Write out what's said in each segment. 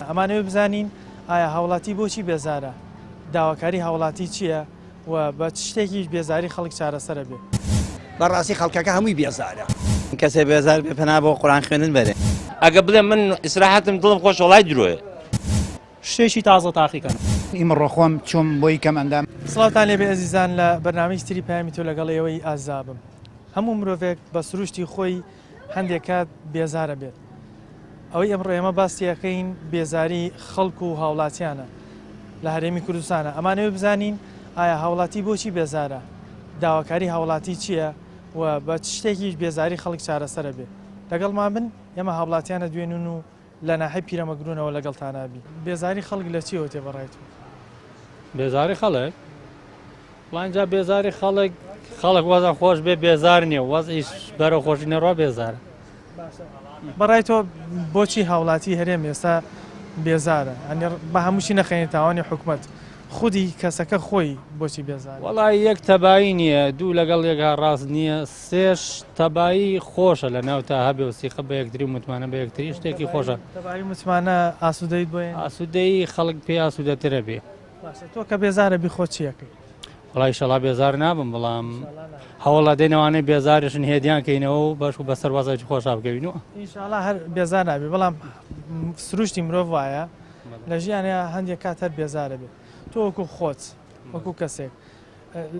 ئەمانەوێت بزانین ئایا هاوڵاتی بۆچی بێزارە؟ داواکاری هاوڵاتی چییە و بە چ شتێکیش بێزاری خەڵک چارەسەرە بێ؟ بەڕاستی خەڵکەکە هەمووی بێزارە. کەسێ بێزار بێ پەنا بۆ قورئان خوێندن بەرێ. ئەگە بڵێم من ئیسراحەتم دڵم خۆشە وەڵای درۆیە. شتێکی تازە تاقیکەن. ئیمڕۆ خۆم چووم بۆی کەم ئەندام. سڵاوتان لێبێ ئەزیزان لە بەرنامەی تری پەیامی تۆ لەگەڵ ئێوەی ئازابم. هەموو مرۆڤێک بە سروشتی خۆی هەندێک کات بێزارە بێت. ئەوەی ئەمڕۆ ئێمە باسی ئەکەین بێزاری خەڵک و هاوڵاتیانە لە هەرێمی کوردستانە. ئەمانەوێ بزانین ئایا هاوڵاتی بۆچی بێزارە؟ داواکاری هاوڵاتی چییە و بە چ شتێکیش بێزاری خەڵک چارەسەرە بێ؟ لەگەڵمان بن ئێمە هاوڵاتیانە دوێنن و لە ناحەی پیرەمەگرونەوە لەگەڵتانا بین. بێزاری خەڵک لە چیەوە تێ بەڕای تۆ؟ بێزاری خەڵک؟ وەڵا ئینجا بێزاری خەڵک خەڵک وەزع خۆش بێ بێزار نییە وەزعیش بەرەو خۆشی نەڕوا بێزارە. بەڕای تۆ بۆچی هاوڵاتی هەرێم ئێستا بێزارە؟ ئەنی بە هەمووشی نەخەینە تاوانی حکومەت خودی کەسەکە خۆی بۆچی بێزارە؟ وەڵا یەک تەبایی نییە دوو لەگەڵ یەکا ڕاست نییە سێش تەبایی خۆشە لە ناو تا هەبێ و سیقە بە یەکتری و متمانە بە یەکتری شتێکی خۆشە. تەبایی و متمانە ئاسوودەیت بۆ ئێنێ؟ ئاسوودەیی خەڵک پێ ئاسوودەترە بێ. باشە تۆ کە بێزارە بی خۆت چی ئەکەی؟ وەڵا ئیشەڵا بێزار نابم بەڵام هەوڵ ئەدەین ئەوانەی بێزارشن هێدیان کەینەوە و بەش و بەسەر وەزعێکی خۆشا بکەوینەوە. ئینشاڵا هەر بێزار نابی بەڵام سروشتی مرۆڤ وایە لە ژیانیا هەندێک کات هەر بێزارە بێ تۆ وەکو خۆت وەکو کەسێک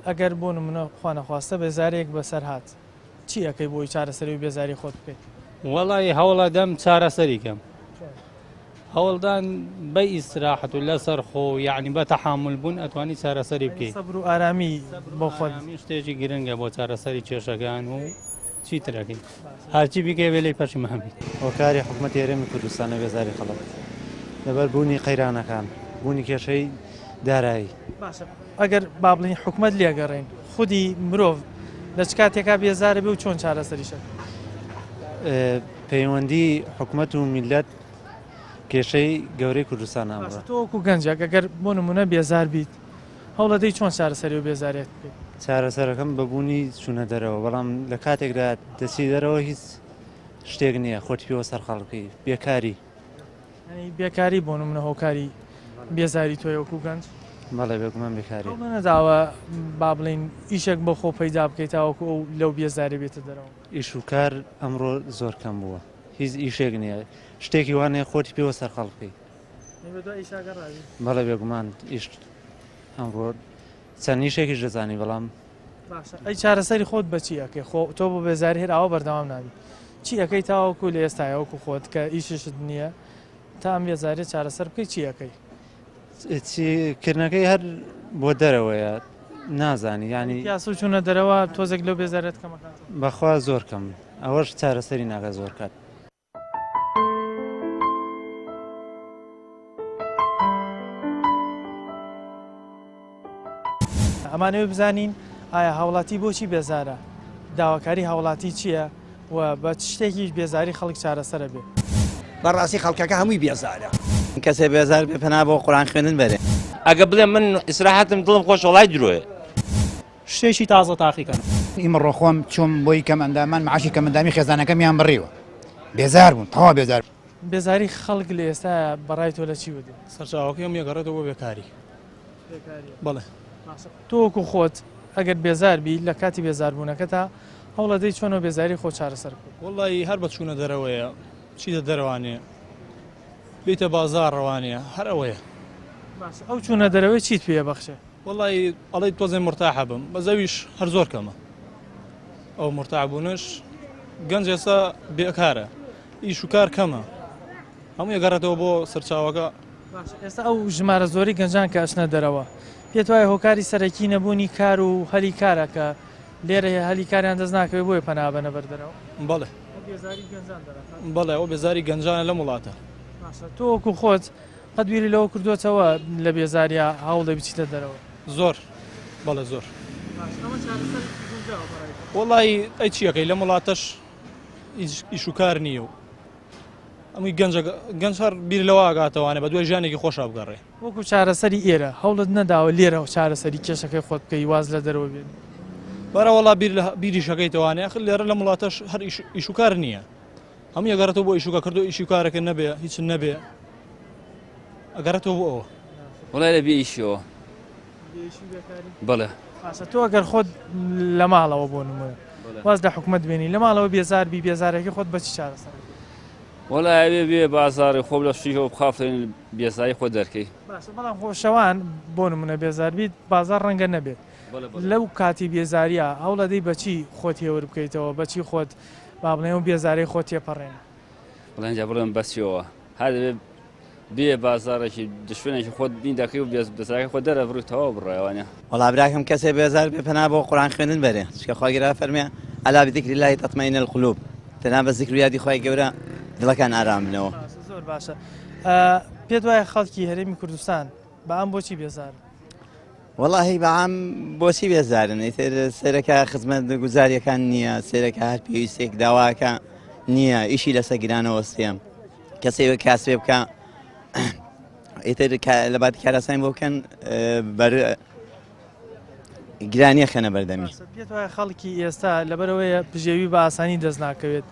ئەگەر بۆ نمونە خوا نەخواستە بێزارێک بەسەر هات چی ئەکەی بۆی چارەسەری و بێزاری خۆت بکەیت؟ وەڵی هەوڵەدەم چارەسەری کەم هەوڵدان بە ئیسراحەت و لەسەر خۆ یعنی بە تەحامل بوون ئەتوانی چارەسەری بکەیت سەبر و ئارامی بۆ خۆت شتێکی گرنگە بۆ چارەسەری کێشەکان و چیترەکەی هەرچی بیکەی بێ لێی پەشیمان بیت. هۆکاری حکومەتی هەرێمی کوردستانە بێزاری خەڵک لەبەر بوونی قەیرانەکان، بوونی کێشەی دارایی. باشە ئەگەر با بڵێین حکومەت لێگەڕێین خودی مرۆڤ لە چ کاتێکا بێزارە بێ و چۆن چارەسەریش ئەکەی؟ پەیوەندی حکومەت و میللەت کێشەی گەورەی کوردستانە ئەمڕۆ. باشە تۆ وەکو گەنجێک ئەگەر بۆ نموونە بێزار بیت هەوڵەدەی چۆن چارەسەری و بێزاریت بکەیت؟ چارەسەرەکەم بە بوونی چوونە دەرەوە، بەڵام لە کاتێکدا دەچی دەرەوە هیچ شتێک نییە خۆت پێوە سەرقاڵ بکەی، بێکاری. یانی بێکاری بۆ نمونە هۆکاری بێزاری تۆیە وەکو گەنج؟ بەڵێ بێگومان بێکاری. هەوڵ نەداوە با بڵێین ئیشێک بۆ خۆ پەیدا بکەیت تاوەکو ئەو لەو بێزاری بێتە دەرەوە؟ ئیش و کار ئەمڕۆ زۆر کەم بووە، هیچ ئیشێک نییە، شتێکی وا نییە خۆتی پێوە سەرقاڵ بکەی. بەڵێ بێگومان ئیش ئەمڕۆ چەند ئیشێکیش دەزانی بەڵام. باشە ئەی چارەسەری خۆت بەچی ئەکەی خۆ تۆ بۆ بێزاری هەر ئاوا بەردەوام نابی چی ئەکەی تاوەکو لە ئێستایا وەکو خۆت کە ئیشیشت نییە تا ئەم بێزاریە چارەسەر بکەی چی ئەکەی؟ چی کردنەکەی هەر بۆ دەرەوەیە نازانی یانی. پیاسە و چوونە دەرەوە تۆزێک لەو بێزاریەت کەمەکاتەوە؟ بەخوا زۆر کەم ئەوەش چارەسەری ناکا زۆر کات. ئەمانەوێ بزانین ئایا هاوڵاتی بۆچی بێزارە؟ داواکاری هاوڵاتی چییە و بە چ شتێکیش بێزاری خەڵک چارەسەرە بێ؟ بەڕاستی خەڵکەکە هەمووی بێزارە. کەسێ بێزار بێ پەنا بۆ قورئان خوێندن بەرێ. ئەگە بڵێم من ئیسراحەتم دڵم خۆشە وەڵای درۆیە. شتێکی تازە تاقیکەن. ئیمڕۆ خۆم چووم بۆی کەم ئەندامان معاشی کەم ئەندامی خێزانەکەمیان بڕیوە بێزار بووم تەواو بێزار. بێزاری خەڵک لە ئێستایا بەڕای تۆ لە چی ودێ؟ سەرچاوەکەی هەمووی ئەگەڕێتەوە بۆ بێکاری. بێکاریە. بەڵێ. باشە تۆ وەکو خۆت ئەگەر بێزار بی لە کاتی بێزاربوونەکەتا هەوڵەدەی چۆن ئەو بێزاری خۆت چارەسەر بکەی؟ وەڵایی هەر بە چوونە دەرەوەیە چیتە دەرەوانێ بێیتە بازاڕەوانێ هەر ئەوەیە. باشە ئەو چوونە دەرەوەی چیت پێ ئەبەخشێ؟ وەڵایی ئەڵێی تۆزێ مورتاحە بم بەس ئەویش هەر زۆر کەمە ئەو مورتاح بوونەش گەنج ئێستا بێکارە ئیش و کار کەمە هەمووی ئەگەڕێتەوە بۆ سەرچاوەکە. باشە ئێستا ئەو ژمارە زۆری گەنجان کە ئەچنە دەرەوە پێت وایە هۆکاری سەرەکی نەبوونی کار و هەلی کارە کە لێرە هەلی کاریان دەست ناکەوێت بۆیە پەنا ئەبەنە بەر دەرەوە؟ بەڵێ. ئەو بێزاری گەنجان دەرەخات؟ بەڵێ ئەو بێزاری گەنجانە لەم وڵاتە. باشە تۆ وەکو خۆت قەت بیری لەوە کردووەتەوە لە بێزاریا هەوڵدەی بچیتە دەرەوە؟ زۆر بەڵێ زۆر. وەڵی ئەی چیەکەی لەم وڵاتەش ئیش و کار نییە و ئەمووی گەنج گەنج هەر بیر لەوە ئاگاتەوانێ بە دوای ژیانێکی خۆشا بگەڕێ. وەکو چارەسەری ئێرە هەوڵت نەداوە لێرە چارەسەری کێشەکەی خۆت بکەی واز لە دەرەوە بێنی؟ بەرە وەڵا بیر لە بیریشەکەیتەوانێ ئەخر لێرە لەم وڵاتەش هەر ئیش و کار نییە هەمووی ئەگەڕێتەوە بۆ ئیش و کار کردو ئیش و کارەکە نەبێ هیچ نەبێ ئەگەڕێتەوە بۆ ئەوە. وەڵای لە بێ ئیشیەوە. بەڵێ. باشە تۆ ئەگەر خۆت لە ماڵەوە بۆ نمونە واز لە حکومەت بێنی لە ماڵەوە بێزار بی بێزارەکەی خۆت بە چی چارەسەر ئەکەی؟ وەڵا ئەوێ بێ بازاڕی خۆم لە شتیەوە بخافێنی بێزاری خۆت دەرکەی. باشە بەڵام خۆ شەوان بۆ نمونە بێزار بیت بازاڕ ڕەنگە نەبێت لەو کاتی بێزاریە هەوڵەدەی بەچی خۆت هێور بکەیتەوە بەچی خۆت با بڵێم ئەو بێزارەی خۆت تێپەڕێنی؟ بڵێن جا بڵێم بەچیەوە هەر دەبێ بێ بازاڕێکی شوێنێکی خۆت بین دەکەی و بێزارەکەی خۆت دەرەبڕی و تەواو بڕۆی وانە. وەڵا براکەم کەسێ بێزار بێ پەنا بۆ قورئان خوێندن بەرێ چونکە خوای گەورە فەرمێ الا بذکر اللە تطمئن القلوب تەنها بە زیکر و یادی خوای گەورە دڵەکان ئارام بنەوە. باشە زۆر باشە پێت وایە خەڵکی هەرێمی کوردستان بە عام بۆچی بێزارن؟ وەڵاهی بە عام بۆچی بێزارن ئیتر سەرەکە خزمەت گوزاریەکان نییە سەرەکە هەر پێویستێک داواکە نییە ئیشی لەسەر گرانەوە سێم کەسێک کاسبێ بکە ئیتر لە باتی کاراسانی بۆ بکەن بەر گرانیە خەنە بەردەمی. پێت وایە خەڵکی ئێستا لەبەرئەوەیە بژێوی بە ئاسانی دەست ناکەوێت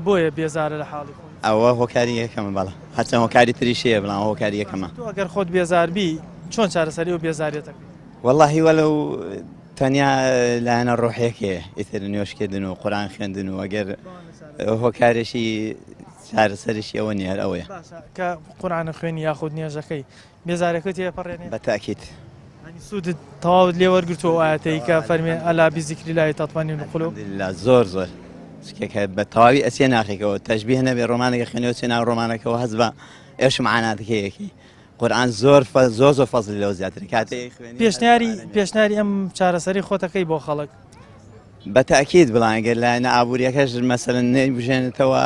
بۆیە بێزارە لە حاڵی خۆی؟ ئەوە هۆکاری یەکەمە بەڵێ هەرچەند هۆکاری تریش هەیە بەڵام ئەوە هۆکاری یەکەمە. تۆ ئەگەر خۆت بێزار بی چۆن چارەسەری ئەو بێزاریەت ئەکەی؟ وەڵاهی وەلەو تەنیا لایەنە ڕۆحیەکەیە ئیتر نوێژکردن و قورئان خوێندن و ئەگەر هۆکارێکی چارەسەریشی ئەوە نییە هەر ئەوەیە. باشە کە قورئان خوێنی یاخود نوێژەکەی بێزارەکەت تێپەڕێنێ؟ بە تاکید. یانی سوودت تەواوت لێ وەرگرتووە ئەو ئایەتەی کە فەرمی ئەلا بذکر اللە تطمئن القلوب؟ الحمدللە زۆر زۆر چونکە کە بە تەواوی ئەچێ ناخێکەوە تەشبیه نەبێ ڕۆمانێکە خوێنەوە چێ ناو ڕۆمانەکەوە هەست بە ئێش و معاناتەکەی ئەکەی قورئان زۆر زۆر زۆر فەزلی لەوە زیاترە کاتێ خوێنی پێشنیاری پێشنیاری ئەم چارەسەری خۆتەکەی بۆ خەڵک؟ بە تاکید بڵام گەر لایەنە ئابووریەکەش مەسەلەن نەیبژێنێتەوە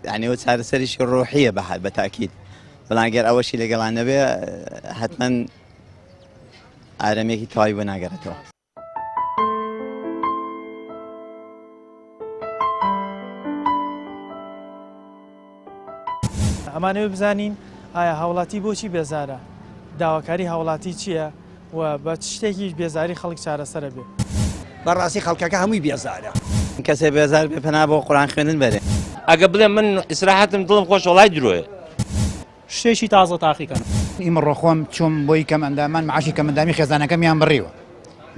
یعنی ئەوە چارەسەریشی ڕۆحیە بە بە تاکید بەڵام گەر ئەوەشی لەگەڵا نەبێ حتمما ئارامێکی تەواوی بۆ ناگەڕێتەوە. ئەمانەوێت بزانین ئایا هاوڵاتی بۆچی بێزارە؟ داواکاری هاوڵاتی چییە و بە چ شتێکیش بێزاری خەڵک چارەسەرە بێ؟ بەڕاستی خەڵکەکە هەمووی بێزارە. کەسێ بێزار بێ پەنا بۆ قورئان خوێندن بەرێ. ئەگە بڵێم من ئیسراحەتم دڵم خۆشە وەڵای درۆیە. شتێکی تازە تاقیکەنەوە. ئیمڕۆ خۆم چووم بۆی کەمئەندامان معاشی کەمئەندامی خێزانەکەمیان بڕیوە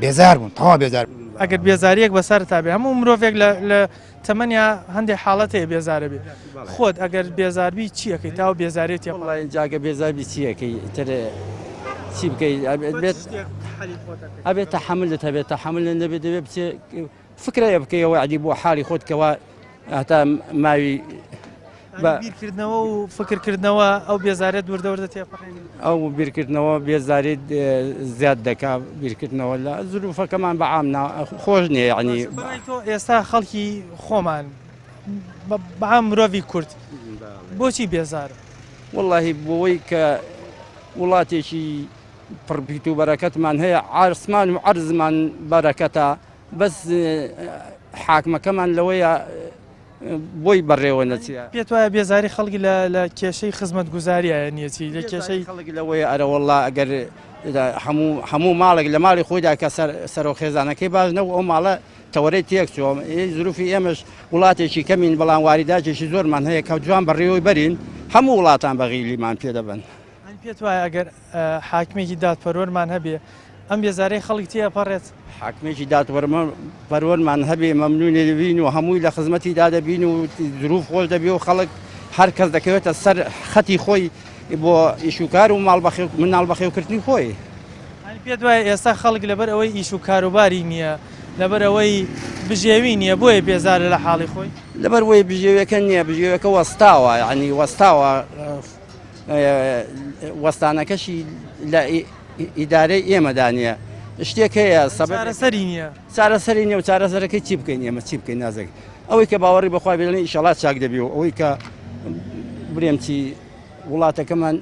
بێزار بوون تەواو بێزار بوون. ئەگەر بێزاریەک بەسەرتا بێ هەموو مرۆڤێک لە لە تەمەنیا هەندێک حاڵەت هەیە بێزارە بێ خۆت ئەگەر بێزار بی چی ئەکەی تاو بێزاریت تێپەڕ. وەڵای جا گەر بێزار بی چی ئەکەی ئیتر چی بکەی ئەبێت ئەبێت تەحەمولت هەبێت تەحەمولت نەبێت دەبێت بچێ فکرەیە بکەیەوە یەعنی بۆ حاڵی خۆت کەوا هەتا ماوی بیرکردنەوە و فکرکردنەوە ئەو بێزارێت وردە وردە تێپەڕێنی. ئەو بیرکردنەوە بێزاریت زیاد دەکا بیرکردنەوە لە زروفەکەمان بە عام خۆش نییە یعنی بەڕای تۆ ئێستا خەڵکی خۆمان بە عام مرۆڤی کورد بۆچی بێزارە؟ وەڵاهی بۆی کە وڵاتێکی پڕ پیت و بەرەکەتمان هەیە عاسمان و عەرزمان بەرەکەتە بەس حاکمەکەمان لەوەیە بۆی بەڕێوە نەچیە. پێت وایە بێزاری خەڵک لە کێشەی خزمەتگوزاریە نیەچی لە کێشەی خەڵک لەوەیە ئەرەوەڵا ئەگەر هەموو هەموو ماڵێک لە ماڵی خۆیدا کە سەرۆک خێزانەکەی باش نەبوو ئەو ماڵە تەوەرەی تێک چووە زروفی ئێمەش وڵاتێکی کەمین بەڵام واریداتێکی زۆرمان هەیە کە جوان بەڕێوەی بەرین هەموو وڵاتان بەغیلیمان پێ دەبەن. پێت وایە ئەگەر حاکمێکی دادپەروەرمان هەبێ ئەم بێزارەی خەڵک تێئەپەڕێت؟ حاکمێکی دادپەروەرمان هەبێ مەمنونی دەبین و هەمووی لە خزمەتیدا دەبین و زروف خۆش دەبێ و خەڵک هەر کەس دەکەوێتە سەر خەتی خۆی بۆ ئیشوکار و ماڵ بەخێو مناڵ بەخێوکردنی خۆی. یانی پێت وایە ئێستا خەڵک لەبەر ئەوەی ئیش و کاروباری نییە، لەبەر ئەوەی بژێوی نییە بۆیە بێزارە لە حاڵی خۆی؟ لەبەر وەی بژێویەکە نییە، بژێویەکە وەستاوە، یانی وەستاوە وەستانەکەشی لە ئیدارەی ئێمەدا نییە شتێک هەیە چارەسەری نییە چارەسەری نیە و چارەسەرەکەی چی بکەین ئێمە چی بکەین نازێک ئەوەی کە باوەڕی بەخوا بێنێ ئیشەڵا چاک دەبی و ئەوەی کە برێم چی وڵاتەکەمان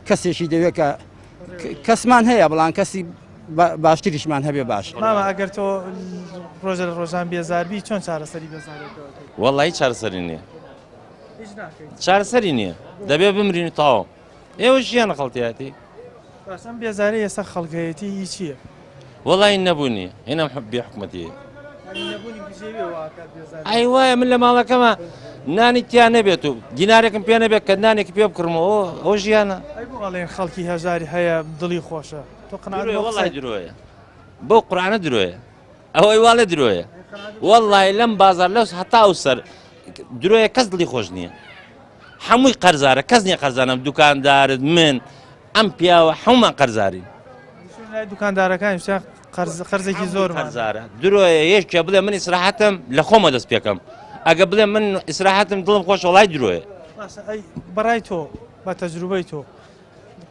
کەسێکی دەوێت کە کەسمان هەیە بەڵام کەسی باشتریشمان هەبێ باش. مامە ئەگەر تۆ ڕۆژە لە ڕۆژان بێزاربی چۆن چارەسەری بێزارەکە ئەکەی؟ وەڵی چارەسەری نییە. هیچ ناکەیت. چارەسەری نییە دەبێ بمرین و تەواو. ئێوە ژیانە خەڵتیاتی. باش ئەم بێزارەی ئێستا خەڵک هەیەتی هی چییە؟ وەڵی نەبوونی هێنام بێ حکومەتی. نەبوونی بژێوی واکات بێزار. ئەی وایە من لە ماڵەکەمە نانی تیا نەبێت و دینارێکم پێ نەبێت کە نانێکی پێ بکڕمەوە ئەو ژیانە. ئەی بۆ ئەڵێن خەڵکی هەژاری هەیە دڵی خۆشە تۆ قەناعەت بەو وەڵی درۆیە بەو قورئانە درۆیە ئەوەی واڵێ درۆیە وەڵی لەم بازار لەو هەتا ئەو سەر درۆیە کەس دڵی خۆش نییە هەمووی قەرزارە کەس نییە قەرزانم دوکاندارت من ئەم پیاوە هەمومان قەرزارین دوکاندارەکان قەرزێکی زۆر قەرزارە درۆیە یەکێ بڵێ من ئیسراحەتم لە خۆمە دەست پێکەم ئەگە بڵێ من ئیسراحەتم دڵم خۆش وڵای درۆیە بەڕای تۆ بە تەجروبەی تۆ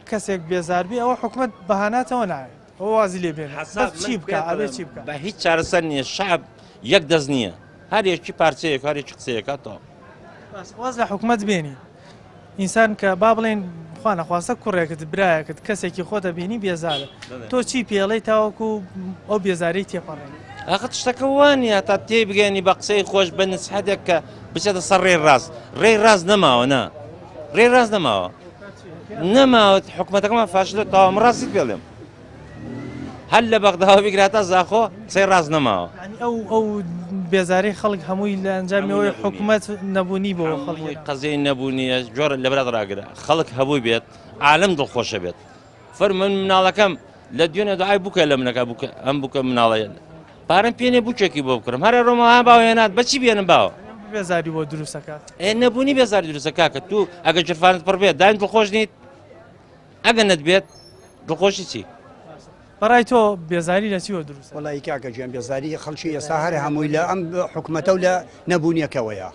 کەسێک بێزاربی ئەوە حکومت بەهاناتەوە نایە ئەوە وازی لێ بێنێ بەس چی بکا ئەبێ چی بکا؟ بە هیچ چارەسەر نییە شەعب یەک دەست نییە هەر یەکی پارچەیەک هەر یەکی قسەیەکە تەواو. باش واز لە حکومەت بێنی ئینسان کە با بڵێن خوا نەخواستە کوڕێکت برایەکت کەسێکی خۆتە بینی بێزارە تۆ چی پێڵێی تاوەکو ئەو بێزاری تێپەڕێنی؟ ئاخر شتەکە وا نییە تا تێی بگەیەنی بە قسەی خۆش بە نسحەتێک کە بچێتە سەر ڕێی ڕاست ڕێی ڕاست نەماوە نا ڕێی ڕاست نەماوە نەماوە حکومەتەکەمان فاشلە تەواو من ڕاستیت پێڵێم هەر لە بەغداوە بیگرە تا زاخۆ قسەی ڕاست نەماوە. یانی ئەو ئەو بێزاری خەڵک هەمووی لە ئەنجامی ئەوەی حکومەت نەبوونی بۆ خەڵک هەمووی قەزیەی نەبوونیە جۆرە لە برات ڕاگرە خەڵک هەبووی بێت عالم دڵخۆشە بێت فەرموو من مناڵەکەم لە دوێنێ دوعای بووکە لە منەکە بووکە ئەم بووکە مناڵەیە پارەم پێ نیە بووکێکی بۆ بکڕم هەرە ڕۆمە ها باوە هێنات بەچی بێنم باوە بێزاری بۆ دروستەکات ئێ نەبوونی بێزاری دروستە کاکە تو ئەگەر جرفانت پڕ بێت دایم دڵخۆش نیت ئەگە نەتبێت دڵخۆشی چی؟ بەڕای تۆ بێزاری لە چیوە دروستە؟ وەڵی کاکە گیان بێزاری خەڵکی ئێستا هەر هەمووی لە ئەم حکومەتە و لە نەبوونیەکەوەیە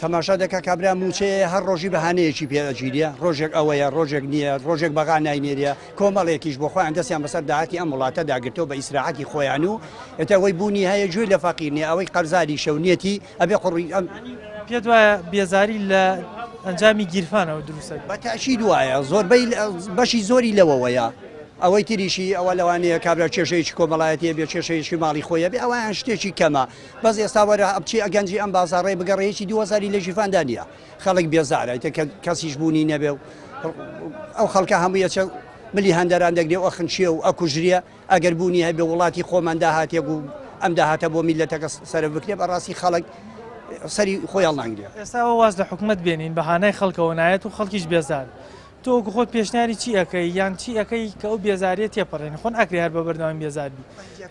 تەماشا دەکا کابرا مووچەیە هەر ڕۆژی بەهانەیەکی پێ ئەگیرێ ڕۆژێک ئەوەیە ڕۆژێک نییە ڕۆژێک بەغا ناینێرێ کۆمەڵێکیش بۆ خۆیان دەستیان بەسەر داهاتی ئەم وڵاتە داگرتەوە بە ئیسراحەتی خۆیان و ئێتا ئەوەی بوونی هەیە گوێی لە فەقیر نییە ئەوەی قەرزاریشە و نیەتی ئەبێ قوڕی ئەم پێت وایە بێزاری لە ئەنجامی گیرفانەوە دروستە؟ بە تەئکید وایە زۆربەی بەشی زۆری لەوەوەیە ئەوەی تریشی ئەوە لەوانەیە کابرا کێشەیەکی کۆمەڵایەتیە بێ کێشەیەکی ماڵی خۆیە بێ ئەویان شتێکی کەمە بەس ئێستا وەرە ئەبچی ئەگەنجی ئەم بازاڕەی بگەڕێ هیچی 2000 لە ژیرفاندا نییە خەڵک بێزارە ئیتر کە کەسیش بوونی نەبێ و ئەو خەڵکە هەمووی ئەچێ ملی هەندەران دەگرێ و ئەخنچێ و ئەکوژرێ ئەگەر بوونی هەبێ وڵاتی خۆمان داهاتێک و ئەم داهاتە بۆ میللەتەکە سەرف بکرێ بەڕاستی خەڵک سەری خۆی هەڵناگرێ. ئێستا ئەوە واز لە حکومەت بێنین بە هانای خەڵکەوە نایەت و خەڵکیش بێزار تۆ وەکو خۆت پێشنیاری چی ئەکەی یان چی ئەکەی کە ئەو بێزاریە تێپەڕێنی خۆ ناکرێ هەر بە بەردەوامی بێزار بی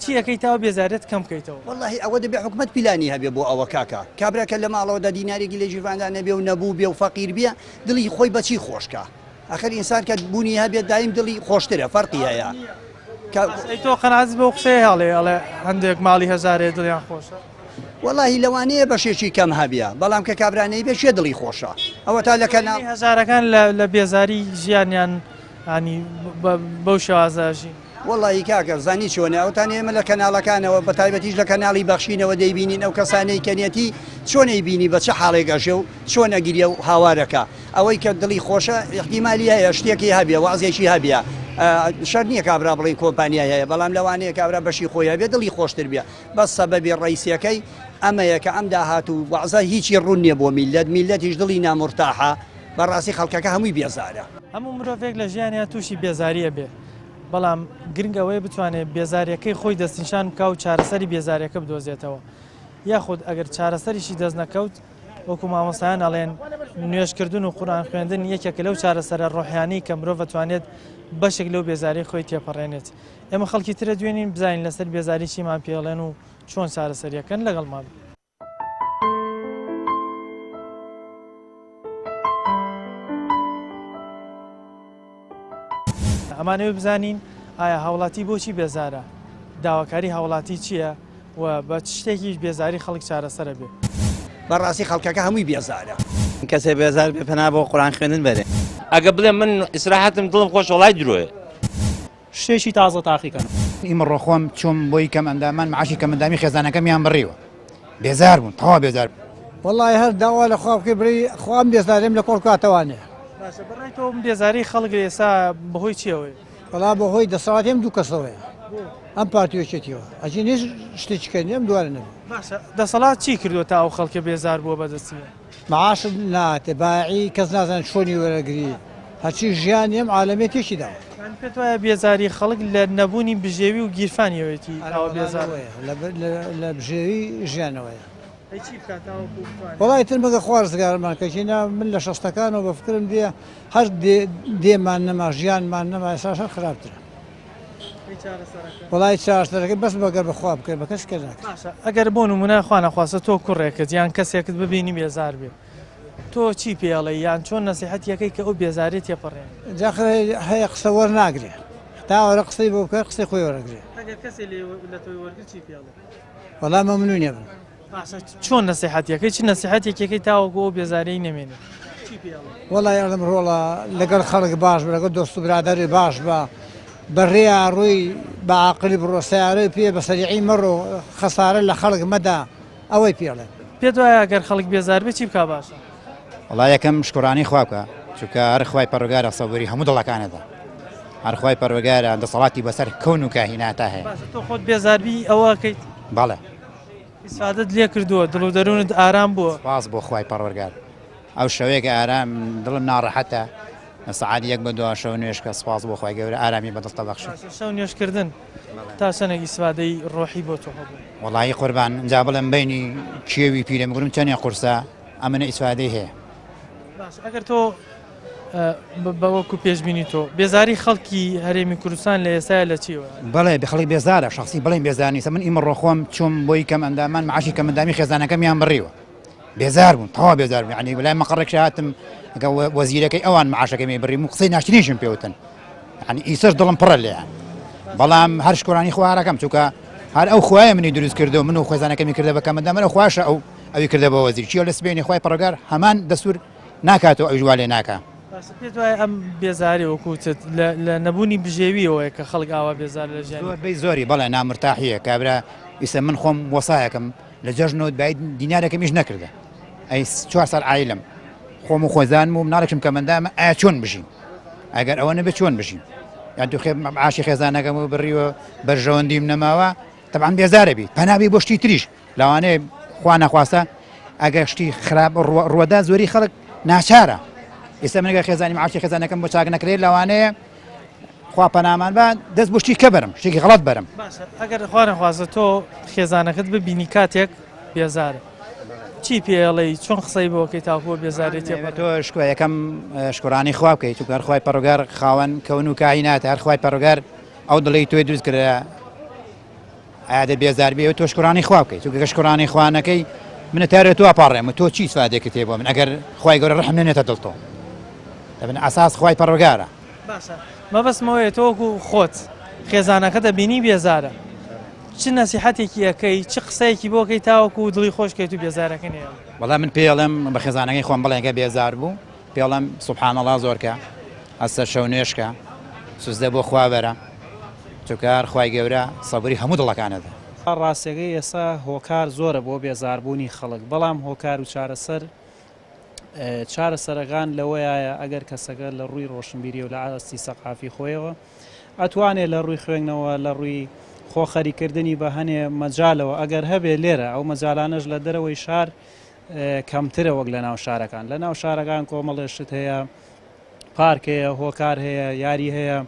چی ئەکەی تا ئەو بێزاریەت کەم بکەیتەوە؟ وەڵاهی ئەوە دەبێ حکومەت پیلانی هەبێ بۆ ئەوە کاکە کابرا کە لە ماڵەوەدا دینارێکی لە ژیرفاندا نەبێ و نەبوو بێ و فەقیر بێ دڵی خۆی بە چی خۆش کا ئەخر ئینسان کە بوونی هەبێ دایم دڵی خۆشترە فەرقی هەیە کە ئەی تۆ قەناعەت بەو قسەیە هەڵێ ئەڵێ هەندێک ماڵی هەژارێ دڵیان خۆشە؟ وەڵاهی لەوانەیە بەشێکی کەم هەبێ بەڵام کە کابرا نەیبێ کێ دڵی خۆشە ئەوەتا لە کەناڵ. هەژارەکان لە بێزاری ژیانیان ینی بەو شێوازە ئەژین. وەڵاهی کاکە زانی چۆنە ئەوتان ئێمە لە کەناڵەکانەوە بە تایبەتیش لە کەناڵی بەخشینەوە دەیبینین ئەو کەسانەی کە نیەتی چۆن ئەیبینی بە چ حاڵێک ئەژێ و چۆن ئەگریە و هاوارەکا ئەوەی کە دڵی خۆشە ئیحتیمالی هەیە شتێکی هەبێ وەعزێکی هەبێ شەرت نییە کابرا بڵێین کۆمپانیای هەیە بەڵام لەوانەیە کابرا بەشی خۆی هەبێ دڵی خۆشتر بێ بەس سەبەبی ڕەیسیەکەی ئەمەیە کە ئەم داهات و وەعزە هیچی ڕوون نیە بۆ میللەت، میللەتیش دڵی نامورتاحە، بەڕاستی خەڵکەکە هەمووی بێزارە. هەموو مرۆڤێک لە ژیانیا تووشی بێزاری ئەبێ، بەڵام گرنگ ئەوەیە بتوانێ بێزاریەکەی خۆی دەستنیشان بکا و چارەسەری بێزاریەکە بدۆزێتەوە، یاخود ئەگەر چارەسەریشی دەست نەکەوت وەکو مامۆستایان ئەڵێن نوێژکردن و قورئان خوێندن یەکێکە لەو چارەسەرە ڕۆحیانەی کە مرۆڤ ئەتوانێت بەشێک لەو بێزاریەی خۆی تێپەڕێنێت. ئێمە خەڵکی ترە دوێنین بزانین لەسەر بێزاری چیمان پێڵێن و چۆن چارەسەریەکەن لەگەڵمان بن. ئەمانەوێ بزانین ئایا هاوڵاتی بۆچی بێزارە، داواکاری هاوڵاتی چییە و بە چ شتێکیش بێزاری خەڵک چارەسەرە بێ؟ بەڕاستی خەڵکەکە هەمووی بێزارە. کەسێ بێزار بێ پەنا بۆ قورئان خوێندن بەرێ. ئەگە بڵێم من ئیسراحەتم دڵم خۆشە وەڵای درۆیە. شتێکی تازە تاقیکەنەوە. ئیمڕۆ خۆم چووم بۆی کەم ئەندامان معاشی کەم ئەندامی خێزانەکەمیان بڕیوە بێزار بوون تەواو بێزار بوون. وەڵاهی هەر داوا لە خوا بکەی بری خوا ئەم بێزاریم لە کۆڵ کاتەوانێ. باشە بەڕای تۆ ئەم بێزاری خەڵک ئێستا بەهۆی چیەوەیە؟ وەڵا بە هۆی دەسەڵاتی ئەم دوو کەسەوەیە ئەم پارتی و یەکێتیەوە ئەجی هیچ شتێکی کە نیە ئەم دووانە نەبێ. باشە دەسەڵات چی کردووە تا ئەو خەڵکە بێزار بووە بەدەستیەوە؟ معاشت ناتێ بایعی کەس نازانێت چۆنی وەرەگری هەرچی ژیانی ئەم عالەمێ تێکی داوە. یانی پێت وایە بێزاری خەڵک لە نەبوونی بژێوی و گیرفانیەوەیەتی ئاوا بێزارە؟ لە بژێوی ژیانەوەیە. ئەی چی بکات تاوەکو بتوانێت؟ وەڵا ئیتر مەگەر خوا ڕزگارمان کە ژینا من لە شەستەکانەوە بە فکرم دێ هەر دێ دێمان نەما ژیانمان نەما ئێستاش هەر خراپترە. ئەی چارەسەرەکە؟ وەڵا ئەی چارەسەرەکەی بەس مەگەر بە خوا بکرێت بە کەس کە ناکرێت. باشە ئەگەر بۆ نموونە خوا نەخواستە تۆ کوڕێکت یان کەسێکت ببینی بێزار بێ تۆ چی پێ ئەڵێی یان چۆن نەسیحەتی ئەکەی کە ئەو بێزاریە تێپەڕێنێ؟ جا ئاخر هەیە قسە وەرناگرێ تا وەرە قسەی بۆ بکە قسەی خۆی وەرەگرێ. ئەگەر کەسێ لێ لە تۆی وەرگرت چی پێ ئەڵێی؟ وەڵا مەمنونێ بم. باشە چۆن نەسیحەتیەکەی چ نەسیحەتێکەکەی تاوەکو ئەو بێزاریەی نەمێنێ چی پێ ئەڵێی؟ وەڵای ئەڵێم ڕۆڵە لەگەڵ خەڵک باش بە لەگەڵ دۆست و برادەری باش بە بە ڕێیا ڕۆی بە عاقلی بڕۆ سەیارەی پێ بە سەریعی مەڕۆ خەسارە لە خەڵک مەدە ئەوەی پێ ئەڵێم. پێت وایە گەر خەڵک بێزار بێ چی بکا باشە؟ وەڵا یەکەم شکرانەی خوا بکە چونکە هەر خوای پەروەگارە سەبوری هەموو دڵەکانەدا هەر خوای پەروەگارە دەسەڵاتی بەسەر کەون و کاهیناتا هەیە. باشە تۆ خۆت بێزاربی ئەوە ئەکەیت؟ بەڵێ. ئیسفادەت لێ کردووە دڵ و دەروونت ئارام بووە؟ سوپاس بۆ خوای پەروەرگار ئەو شەوەیە کە ئارام دڵم ناڕەحەتە لە سەعات یەک بە دوا شەو نوێژ کە سوپاس بۆ خوای گەورە ئارامی بە دڵ تەبەخشی. باشە شەو نوێژ کردن تا چەندێک ئیسفادەی ڕۆحی بۆ تۆ هەبوو؟ وەڵایی قوربان جا بڵێم بەینی کێوی پیرەمگرم چەنێ قورسە ئەمنە ئیسفادەی هەیە. باشە ئەگەر تۆ بە وەکو پێشبینی تۆ بێزاری خەڵکی هەرێمی کوردستان لە ئێستایا لە چیەوە؟ بەڵێ خەڵک بێزارە شخصی بڵێن بێزار نیسە من ئیمڕۆ خۆم چوم بۆی کەم ئەندامان معاشی کەم ئەندامی خێزانەکەمیان بڕیوە بێزار بوون تەوا بێزار بوون یعنی بەلای مەقەڕێک هاتم ئەگە وەزیرەکەی ئەوان معاشەکەمی بڕیم و قسەی ناشتنیشم پێوتن یعنی ئیسەش دڵم پڕە لێیان بەڵام هەر شکۆرانی خوارەکەم چونکە هەر ئەو خوایە منی دروست کردو من و خێزانەکەمی کردە بە کەم ئەندام من ئەو خواشە ئەو ئەوی کردە بە وەزیر چیە لە سبەینێ خوای پەڕگار هەمان دەستور ناکاتەوە ئەویش وا لێ ناکا. باشە پێت وایە ئەم بێزاری وەکو وتت لە لە نەبوونی بژێویەوەیە کە خەڵک ئاوا بێزارە لە ژیانی؟ زۆربەی زۆری بەڵێ نامرتاحیە کابرا ئیسە من خۆم وەسایەکم لە جەژنەوە بای دینارێکم ئیش نەکردە ئەی چوار ساڵ عایلم خۆم و خۆزانم و مناڵێکم کە مندامە ئایا چۆن بژیم ئەگەر ئەوە نەبێت چۆن بژیم یان تو عاشی خێزانەکەم و بڕیوە بەرژەوەندیم نەماوە تەبعەن بێزارە بیت پەنابی بۆ شتی تریش لەوانەیە خوا نەخواستە ئەگەر شتی خراپ ڕوەدا زۆری خەڵک ناچارە ئێستا منگە خێزانی معاشی خێزانەکەم بۆ چاک نەکرێت لەوانەیە خوا پەنامان بە دەست بۆ شتی کە بەرم شتێکی غەڵەت بەرم باشە ئەگەر خوا نەخواستە تۆ خێزانەکەت ببینی کاتێک بێزارە چی پێڵێی چۆن قسەی بۆ کەی تاکووە بێزارێت تۆ شکۆ یەکەم شکرانی خوا بکەیت چونکە هەر خوای پەڕگار خاوەن کەون و کایناتە هەر خوای پەڕگار ئەو دڵی تۆی دروست کرد ئایا دە بێزار بێ تۆ شکرانی خوا بکەیت چونکە گەر شکرانی خوا نەکەی منە تارێ تۆ ئەپاڕێم و تۆ چی سوادێکت هەیە بۆ من ئەگەر خوای گەورە ڕەحم نەنێتە دڵ تۆ دەبن ئەساس خوای پەروەگارە. باشە مەبەستم ئەوەیە تۆ وەکو خۆت خێزانەکەت ئەبینی بێزارە چ نەسیحەتێکی ئەکەی چ قسەیەکی بۆ کەی تاوەکو دڵی خۆش کەیت و بێزارەکە نەیەڵێ؟ وەڵا من پێی ئەڵێم بە خێزانەکەی خۆم بڵێ گەر بێزار بوو پێڵم سبحان اللە زۆر کە هەستە شەو نوێژ کە سوزدە بۆ خوا بەرە چونکە هەر خوای گەورە سەبری هەموو دڵەکانەدا. ڕاستەکەی ئێستا هۆکار زۆرە بۆ بێزاربوونی خەڵک بەڵام هۆکار و چارەسەر چارەسەرەکان لەوەیایە ئەگەر کەسەکە لە ڕووی ڕۆشنبیری و لە ئاستی سەقافی خۆیەوە ئەتوانێ لە ڕووی خوێندنەوە لە ڕووی خۆ خەریکردنی بە هەنێ مەجالەوە ئەگەر هەبێ لێرە ئەو مەجالانەش لە دەرەوەی شار کەمترە وەک لە ناو شارەکان لە ناو شارەکان کۆمەڵێ شت هەیە پارک هەیە هۆکار هەیە یاری هەیە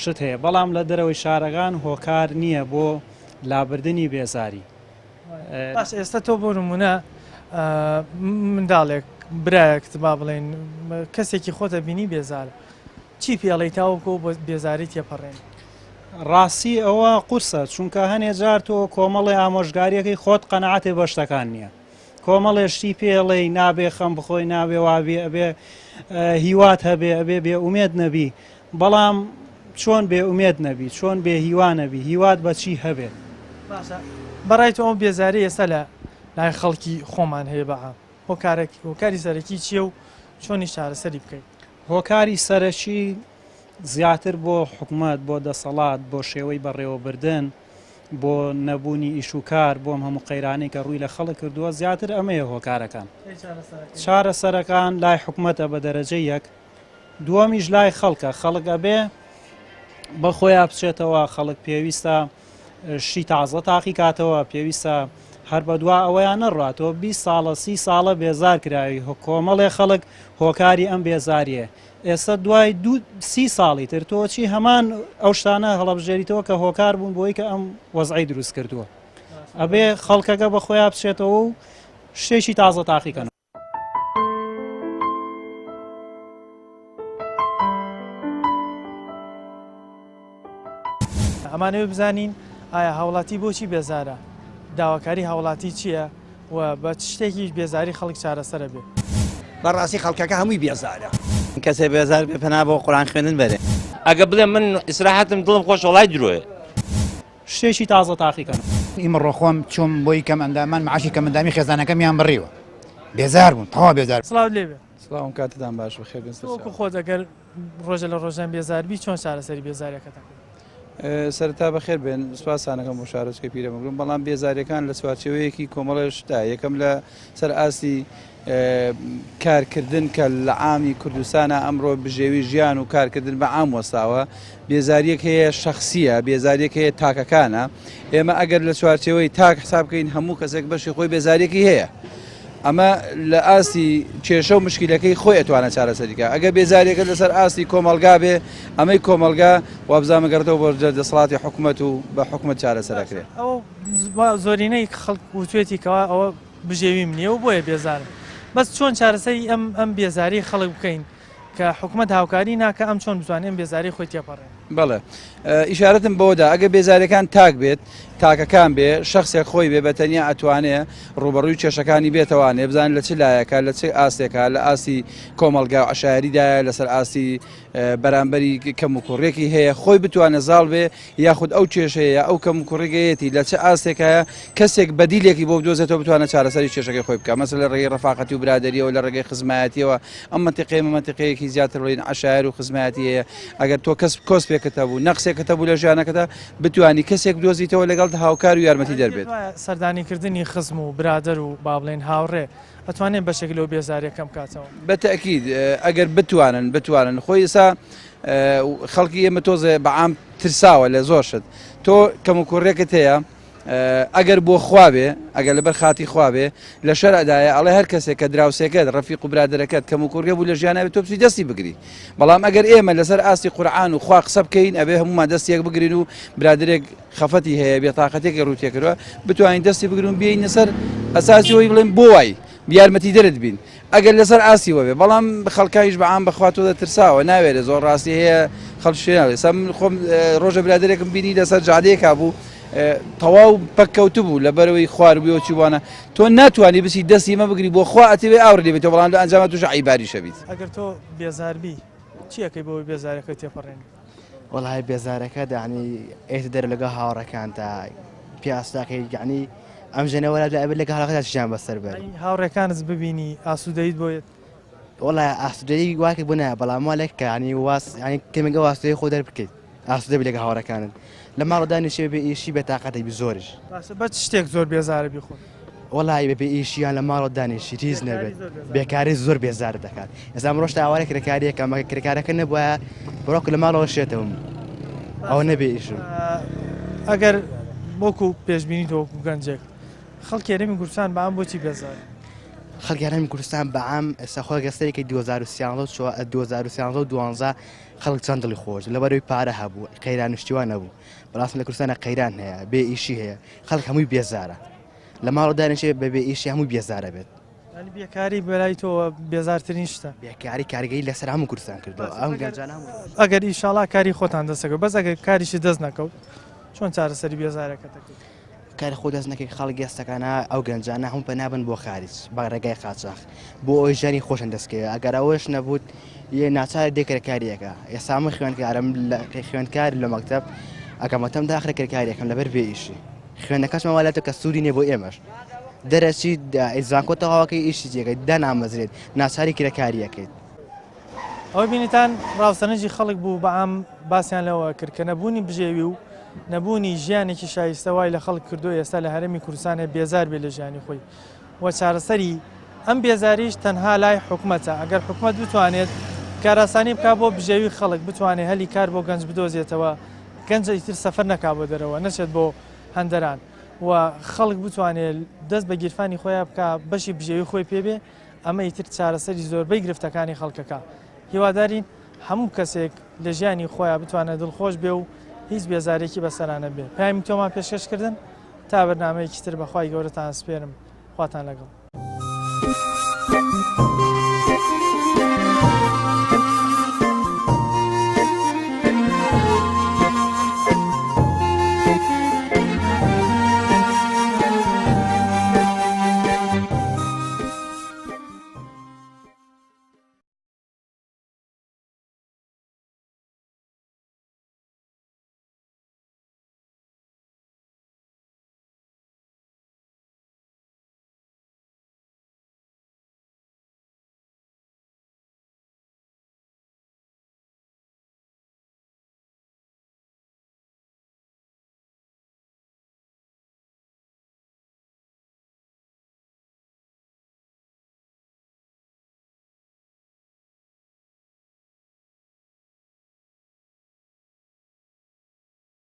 شت هەیە بەڵام لە دەرەوەی شارەکان هۆکار نییە بۆ لابردنی بێزاری. باش ئێستا تۆ بۆ نمونە منداڵێک برایەکت با بڵێن کەسێکی خۆتە بینی بێزارە چی پێڵی تاوەکو بۆ بێزاری تێپەڕێن؟ ڕاستی ئەوە قورسە چونکە هەنێ جار تۆ کۆمەڵێ ئامۆژگاریەکەی خۆت قەناعەتێ بە شتەکان نییە کۆمەڵێ شتی پێڵێی نابێ خەم بخۆی نابێ وابێ ئەبێ هیوات هەبێ ئەبێ بێ ئومێد نەبی بەڵام چۆن بێ ئومێد نەبی چۆن بێ هیوا نەبی هیوات بەچی هەبێت باشە بەڕای تۆ ئەو بێزاری ئێستا لە لای خەڵکی خۆمان هەیە بە عام هۆکارێک هۆکاری سەرەکی چییە و چۆنیش چارەسەری بکەین؟ هۆکاری سەرەکی زیاتر بۆ حکومەت، بۆ دەسەڵات، بۆ شێوەی بەڕێوەبردن، بۆ نەبوونی ئیش و کار، بۆ ئەم هەموو قەیرانەی کە ڕووی لە خەڵک کردووە، زیاتر ئەمەیە هۆکارەکان. چارەسەرەکان لای حکومەتە بە دەرەجەی یەک، دووەمیش لای خەڵکە، خەڵک ئەبێ بە خۆیا بچێتەوە، خەڵک پێویستە شتی تازە تاقی کاتەوە، پێویستە هەر بەدوا ئەوەیان نەڕات. تۆ 20 ساڵە 30 ساڵە بێزار کراوی، کۆمەڵێ خەڵک هۆکاری ئەم بێزاریە. ئێستا دوای دو سی ساڵی تر تۆ چی هەمان ئەو شتانە هەڵەبژێریتەوە کە هۆکار بوون بۆی کە ئەم وەزعی دروست کردووە. ئەبێ خەڵکەکە بە خۆیان بچێتەوە و شتێکی تازە تاقیکەن. ئەمانەوێ بزانین ئایا هاوڵاتی بۆچی بێزارە، داواکاری هاوڵاتی چییە و بە چ شتێکیش بێزاری خەڵک چارەسەرە بێ؟ بەڕاستی خەڵکەکە هەمووی بێزارە. کەسێ بێزار بێ پەنا بۆ قورئان خوێندن بەرێ. ئەگە بڵێ من ئیسراحەتم دڵم خۆشە وەڵای درۆیە. شتێکی تازە تاقیکەنەوە. ئیمڕۆ خۆم چووم بۆی کەم ئەندامان معاشی کەم ئەندامی خێزانەکەمیان بڕیوە بێزار بووم تەواو بێزار. سڵاوت لێ بێ. سڵاوم کاتتان باش بەخێر بێن سەرچاوە. وەکو خۆت ئەگەر ڕۆژە لە ڕۆژان بێزار بی چۆن چارەسەری بێزاریەکەت ئەکەی؟ سەرەتا بەخێر بێن سوپاستانەکەم بۆ شارۆچکەی پیرەمەگرون بەڵام بێزاریەکان لە چوارچێوەیەکی کۆمەڵێ شتە یەکەم لە سەر ئاستی کارکردن کە لە عامی کوردستانە ئەمڕۆ بژێوی ژیان و کارکردن بە عام وەستاوە بێزاریەک هەیە شخصیە بێزاریەک هەیە تاکەکانە ئێمە ئەگەر لە چوارچێوەی تاک حساب بکەین هەموو کەسێک بەشی خۆی بێزاریەکی هەیە ئەمە لە ئاستی کێشە و مشکیلەکەی خۆی ئەتوانە چارەسەری کە ئەگەر بێزاریەکە لەسەر ئاستی کۆمەڵگا بێ ئەمەی کۆمەڵگا وابزانم گەڕێتەوە بۆ دەسەڵاتی حکومەت و بە حکومەت چارەسەر ئەکرێ. ئەوە زۆرینەی خەڵک وتوێتی کەوا ئەوە بژێویم نییە و بۆیە بێزارم بەس چۆن چارەسەری ئەم ئەم بێزاری خەڵک بکەین کە حکومەت هاوکاری ناکە ئەم چۆن بتوانێ ئەم بێزاری خۆی تێپەڕێنێ؟ بەڵێ ئیشارەتم بەوەدا ئەگەر بێزاریەکان تاک بێت تاکەکان بێ شخصێک خۆی بێ بە تەنیا ئەتوانێ ڕوبەڕووی کێشەکانی بێتەوانێ بزانێت لە چ لایەکە لە چ ئاستێکە لە ئاستی کۆمەڵگا و عەشایەریدایە لەسەر ئاستی بەرامبەری کەم و کوڕێکی هەیە خۆی بتوانێت زاڵ بێ یاخود ئەو کێشەیە یا ئەو کەم و کوڕیگەیەتی لە چ ئاستێکایە کەسێک بەدیلێکی بۆ بدۆزێتەوە بتوانێت چارەسەری کێشەکەی خۆی بکات مەسەلەن لە ڕێگەی ڕەفاقەتی و برادەریەوە لە ڕێگەی خزمایەتیەوە ئەم مەنتیقەیە مەنتیقەیەکی زیاتر بڵێین عەشایەر و خزمایەتی هەیە ئەگەر تۆ کەس کۆسپێکت هەبوو نەقسێکت هەبوو لە ژیانەکەدا بتوانی کەسێک بدۆزیتەوە لەگەڵت هاوکار و یارمەتی دەر بێت. سەردانیکردنی خزم و برادەر و با بڵێین هاوڕێ ئەتوانێت بەشێک لەو بێزاریە کەم کاتەوە؟ بە تەئکید ئەگەر بتوانن بتوانن خۆی ئێستا خەڵکی ئێمە تۆزێ بە عام ترساوە لە زۆر شت تۆ کەموکوڕیەکت هەیە ئەگەر بۆ خوا بێ ئەگەر لەبەر خاتی خوا بێ لە شەرعدایە ئەڵێ هەر کەسێک کە دراوسێکەت ڕەفیق و برادەرەکەت کەم و کوڕگە بوو لە ژیانە بێت تۆ بچی دەستی بگری بەڵام ئەگەر ئێمە لەسەر ئاستی قورعان و خوا قسە بکەین ئەبێ هەمومان دەست یەک بگرین و برادەرێک خەفەتی هەیە بێتاقەتێکی ڕوو تێکردوە بتوانین دەستی بگرن بێینە سەر ئەساسی ئەوەی بڵێن بۆ وای یارمەتیدەرت بین ئەگەر لەسەر ئاستی وەبێ بەڵام خەڵکانیش بە عام بەخوا تۆ دەترساوە ناوێرێ زۆر ڕاستی هەیە خەڵک شوێ ناوێ سا من خۆم ڕۆژە برادێکم بینی لەسەر جادەیەکا بوو تەواو پەککەوتبوو لەبەرەوەی خوار بووە چیبوانە تۆ ناتوانانی بچی دەستی مە بگری بۆ خوا ئەتەوێ ئاور لێ بێتەوە بەڵام لە ئەنجامە تووشە عیباریشە بیت. ئەگەر تۆ بێزاربی چی ئەکەی بۆ ئەوەی بێزارەکەت تێپەڕێنی؟ وەڵای بێزارەکەت یانی ئێتە دەرە لەگەڵ هاوڕێکانتا پیاسەکەی یانی ئەم ژەنە وەلا دوای ئەبێت لەگەڵ هاوڕێکانتا ژیان بەسەر بەری. هاوڕێکانت ببینی ئاسوودەیت بۆ یەت؟ وەڵا ئاسوودەیی واکە بۆ نایە بەڵام وا لێک کە یانی واز یانی کەمێک ئەو ئاسوودەیی خۆ دەربکەیت ئاسوودە بی لەگەڵ هاوڕێکانت لە ماڵ دانیشێ بێ ئیشی بێ تاقەتی بی زۆریش. باشە بە چ شتێک زۆر بێزارە بی خۆت؟ وەڵی بە بێ ئیشی یان لە ماڵەوە دانیشیت هیچ نەبێت بێکاری زۆر بێزارت دەکات ئێستا ئەمڕۆ شتە ئاوارە کرێکاریەکە مەگە کرێکارەکە نەبوایە بڕۆک لە ماڵەوە شێتەوم ئەوە نەبێ ئیشم. ئەگەر وەکو پێشبینی تۆ وەکو گەنجێک خەڵکی هەرێمی کوردستان بە عام بۆچی بێزارن؟ خەڵکی هەرێمی کوردستان بە عام ئێستا خۆی گەر سەیرکەی 2013 و 2013 و 12 خەڵک چەند دڵی خۆش لەبەرەوەی پارە هەبوو قەیران و شتی وا نەبوو بەڕاست لە کوردستانە قەیران هەیە بێ ئیشی هەیە خەڵک هەمووی بێزارە لە ماڵەوە دانیشێ بە بێ ئیشی هەمووی بێزارە بێت. یانی بێکاری بەلای تۆوە بێزارترین شتە؟ بێکاری کاریگەری لەسەر هەموو کوردستان کردووە ئەم گەنجانە هەموو. ئەگەر ئیشاڵا کاری خۆتان دەست نەکەوت بەس ئەگەر کاریشت دەست نەکەوت چۆن چارەسەری بێزارەکەت دەکەیت؟ کاری خۆ دەست نەکەی خەڵک ئێستەکانە ئەو گەنجانە هەموو پەنا بن بۆ خاریج بە ڕێگای قاچاخ بۆ ئەوەی ژیانی خۆشیان دەست کەوێ ئەگەر ئەوەش نەبوو یە ناچارە دێ کرێکاریەکە ئێستا من خوێندکارم لە خوێندکار لە مەکتەب ئەگەمەتەم داخرە کرێکاریەکەم لەبەر بێ ئیشی خوێندنەکەشمان وا لاتە کە سوودی نیە بۆ ئێمەش دەرەچی زانکۆ تەواوەکەی ئیشی جێگەی دانامەزرێت ناچاری کرێکاریەکەیت. ئەوەی بینیتان ڕاوسەرنجی خەڵک بوو بە عام باسیان لەوە کرد کە نەبوونی بژێوی و نەبوونی ژیانێکی شایستە وای لە خەڵک کردو ئێستا لە هەرێمی کوردستانێ بێزار بێ لە ژیانی خۆی و چارەسەری ئەم بێزاریش تەنها لای حکومەتە ئەگەر حکومەت بتوانێت کاراسانی بکا بۆ بژێوی خەڵک بتوانێ هەلی کار بۆ گەنج بدۆزێتەوە گەنج ئیتر سەفەر نەکا بۆ دەرەوە نەچێت بۆ هەندەران و خەڵک بتوانێت دەست بە گیرفانی خۆیان بکا بەشی بژێوی خۆی پێبێ ئەمە ئیتر چارەسەری زۆربەی گرفتەکانی خەڵکەکە هیوادارین هەموو کەسێک لە ژیانی خۆیان بتوانێت دڵخۆش بێ و هیچ بێزارێکی بەسەرانە بێ پامی تۆمان پێشکەشکردن تا بەرنمەیەکی تر بەخوای گەورەتان سپێرم خواتان لەگەڵ.